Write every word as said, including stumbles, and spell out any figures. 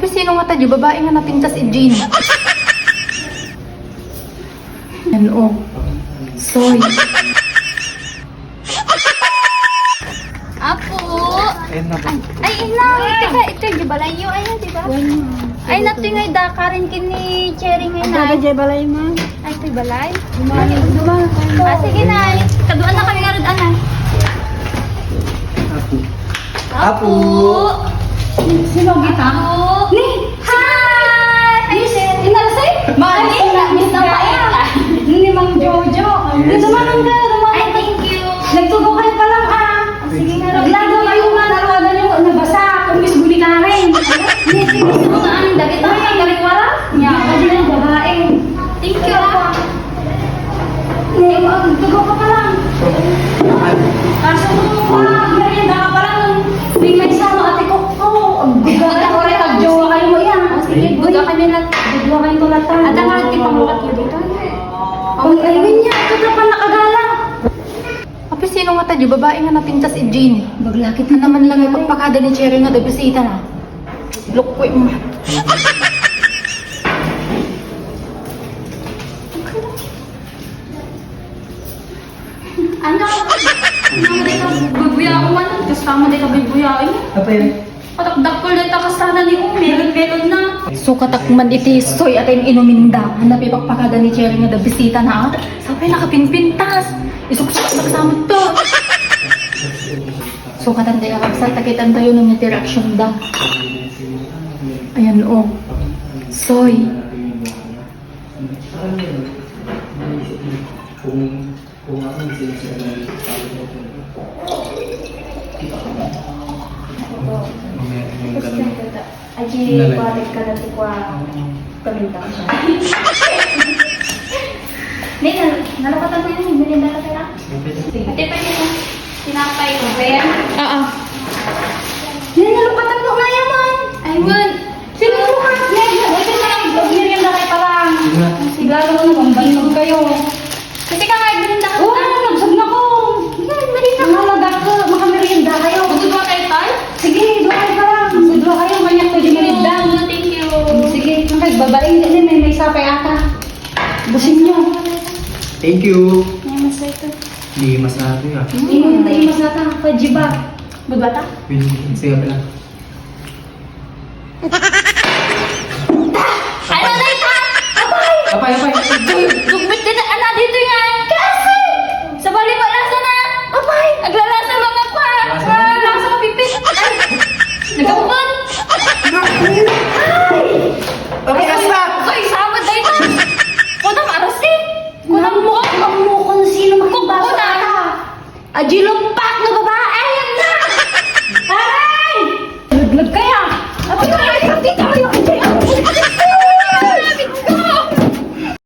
Sino nga tayo? Babae nga napintas, Jean. Ano? Soy. Apo! Ay, ay, ina, ito ka, ito yung balay niyo, ayan, di ba? Ay, natoy nga, da, Karen, kini Cherry nga, ina. Ang gagawin balay, ma. Ay, ito'y balay? Duman, duman. Ah, sige, Nay. Kaduan na kami nga rod, anay. Apo. Apo. Sino kita? Apo. Ni, hi! Ay, Miss, inalsay? Mali, Miss na pa iya. Ni Mang Jojo. Yes. Duman ka, duman. Ay, thank you. Nagtubo kayo pa lang, ah. Sige nga, Rob. Lalo kayo nga, nalawagan nyo, nabasa, kung gusto ni Karen. Gusto ko nga, ang dagit ang kariwara. Nya, kasi ng babae. Thank you, ah. Eh, ang dugo ka pa lang. Kaso mo, ah, merienda ka pa lang. May may sama, ate ko. Oh, ang bigat. Ang bigat, ate, pag-jowa kayo mo yan. Sige, buda kami na, buda kami tulatan. At ang ating panglukat mo dito. Ang ayun niya, ito na pa nakagala. Apay, sino nga tayo? Babae nga napintas, Jean. Baglakit na naman lang yung pagpakada ni Cherry nga da bisita na. Look ko yung Ano? Ano mo di ka bubuya ako man? Gusto mo di ka bubuya, eh? Apay. Patakdakol na ta kasana ni Umi, melon-melon na. Sukatak man iti soy a ti inuminda. Hanap ipakpakada ni Cherry nga da bisita na, ah. Sapay nakapinpintas. Isuksok sa kasamot to. Sukatan tayo kakabsat, takitan tayo nung iti reaction da. Ayan, oh. Soy. Kung Kung ako ang sinasabi ng tao sa akin. Kita ko ba? Mamaya yung ganun. Aji, nalay. Kuwatik ka dati kwa paminta ko siya. Nay, nal-, nalukatan ko yun. Merienda ka pala? Ate, pwede na. Tinapay ko. Ba yan? Oo. Nay, nalukatan ko nga yaman. Ay, man. Sino po ka? Nay, nay, nay, merienda kayo pala. Sige na. Sigurado ko na mambantog kayo. Kasi ka nga, merienda ka. Oo, nagsugna ko. Yan, merienda ka. Ang halaga ko, makamerienda kayo. Gusto ba kayo, Tay? Sige, duha kayo pa lang. Sa duha kayo, manyak ko yung merienda. Thank you. Sige, ang kagbabae, hindi, may, may sapay ata. Busin nyo. Thank you. May masay ka. Hindi, mas natin ah. Hindi, hindi, mas natin. Pajiba. Budwata? Pwede, sige, pala. Ano na ito? Apay! Apay, apay! Dug-, dugmit din ang ana dito nga. Kasi! Sa bali, malasa na! Apay! Naglalasa mga pa! Lasa na. Ah, lasa na pipit! Ay! Nagkauban! Ay! Apay, asa? Ay, sama dahil na! Kunang arasi! Kunang mo! Kunang mo kung sino makibasa ka! Ajilumpas!